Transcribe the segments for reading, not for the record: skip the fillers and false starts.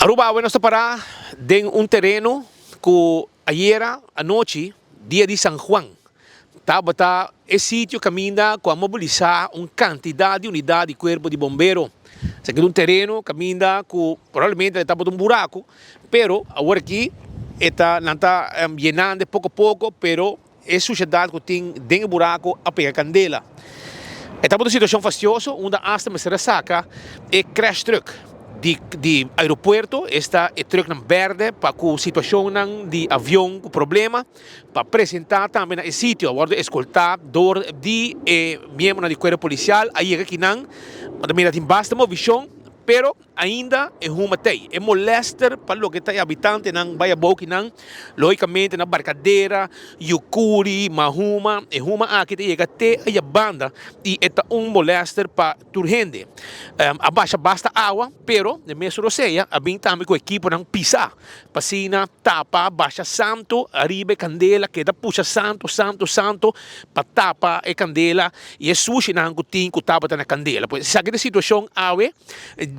Aruba awe nos ta para den un tereno cu ayera anochi, dia di San Juan, tabata e sitio caminda cu a mobilisa un cantidad di unidad di cuerpo di bombero. Esaki ta un tereno caminda cu probablemente tabata un buraco, pero awor aki e ta nan ta yenando poco poco, pero E sushedat ku tin den e buraku a pega kandela. E tabata un situashon fastioso unda asta mester a saka e crash truck di di aeropuerto, esta e trucknan berde pa ku situashonnan di avion ku problema, pa presenta tambe na e sitio. A wòrdu eskoltá dor di e miembronan di kuerpo polisial a yega kinan. Bo ta mira tin basta movishon, pero. Ainda e huma t'ei. E molester pa loke ta e habitantenan bai abou kinan, logicamente na Barcadera, Yucuri, Mahuma, e huma aki ta yega te aya banda y e ta un molester pa tur hende. A basha basta awa, pero den mes rosea a bin tambe cu ekiponan pisa pa asina tapa, basha santo ariba e candela, keda pusha santo, santo, santo pa tapa e candela y e sushinan cu tin cu tabata na candela. Pues esaki ta e situacion awe.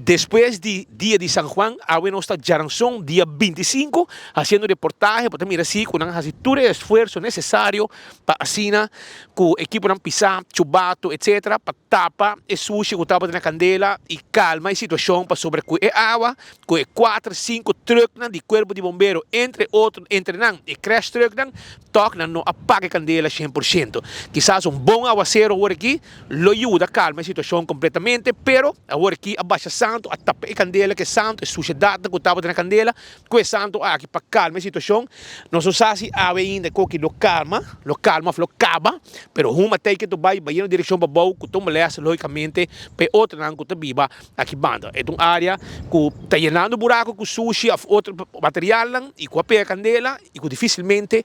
Despues di dia di San Juan, awe nos ta djaranson dia 25 haciendo reportahe pa ta mira si cu nan a haci tur e esfuerzo necesario pa asina cu ekiponan pisa, chubato etc. Pa tapa e sushi cu tabata na candela y calma e situacion pasobra cu e awa cu e cuater cinco trucknan di cuerpo di bombero entre otro entre nan e crash trucknan tok nan no a paga e candela 100%. Kisas un bon awacero awor aki Lo yuda calma e situacion completamente, pero awor aki a basha santo, a tapa e candela cu e santo, e suciedadnan cu tabata na candela, cu e santo aki pa calma e situacion. Nos no sa si awe ainda e koki lo calma, lo calma of lo caba, pero huma tey ke to bay, bayendo direccion pa bou cu ta un molestia logicamente pa e otronan cu ta biba aki banda. E ta un area cu ta yenando buraco cu sushi of otro materialnan y cu a pega candela y cu dificilmente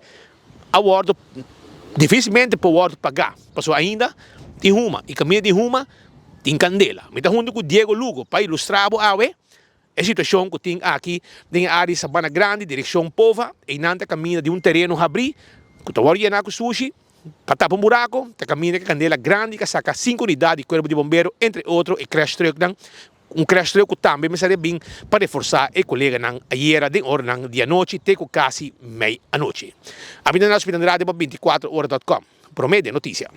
a wòrdu dificilmente por wòrdu pagá, pasobra ainda tin huma y kaminda di huma tin kandela. Mi ta huntu ku Diego Lugo pa ilustrá bo awe e situashon ku tin aki den e área di Sabana Grandi, direkshon Pova. Einan ta kaminda di un tereno habrí ku ta wòrdu yená ku sushi pa tapa un burako, ta kaminda ku kandela grandi ku a saka sinku unidat di kuerpo di bombero, entre otro e crash trucknan. Un crash truck cu tambe mester a bin pa reforsa e coleganan ayera den oranan di anochi te cu casi mei anochi. Abinda Naspin Andrade pa 24 ora dot com. Prome den noticia.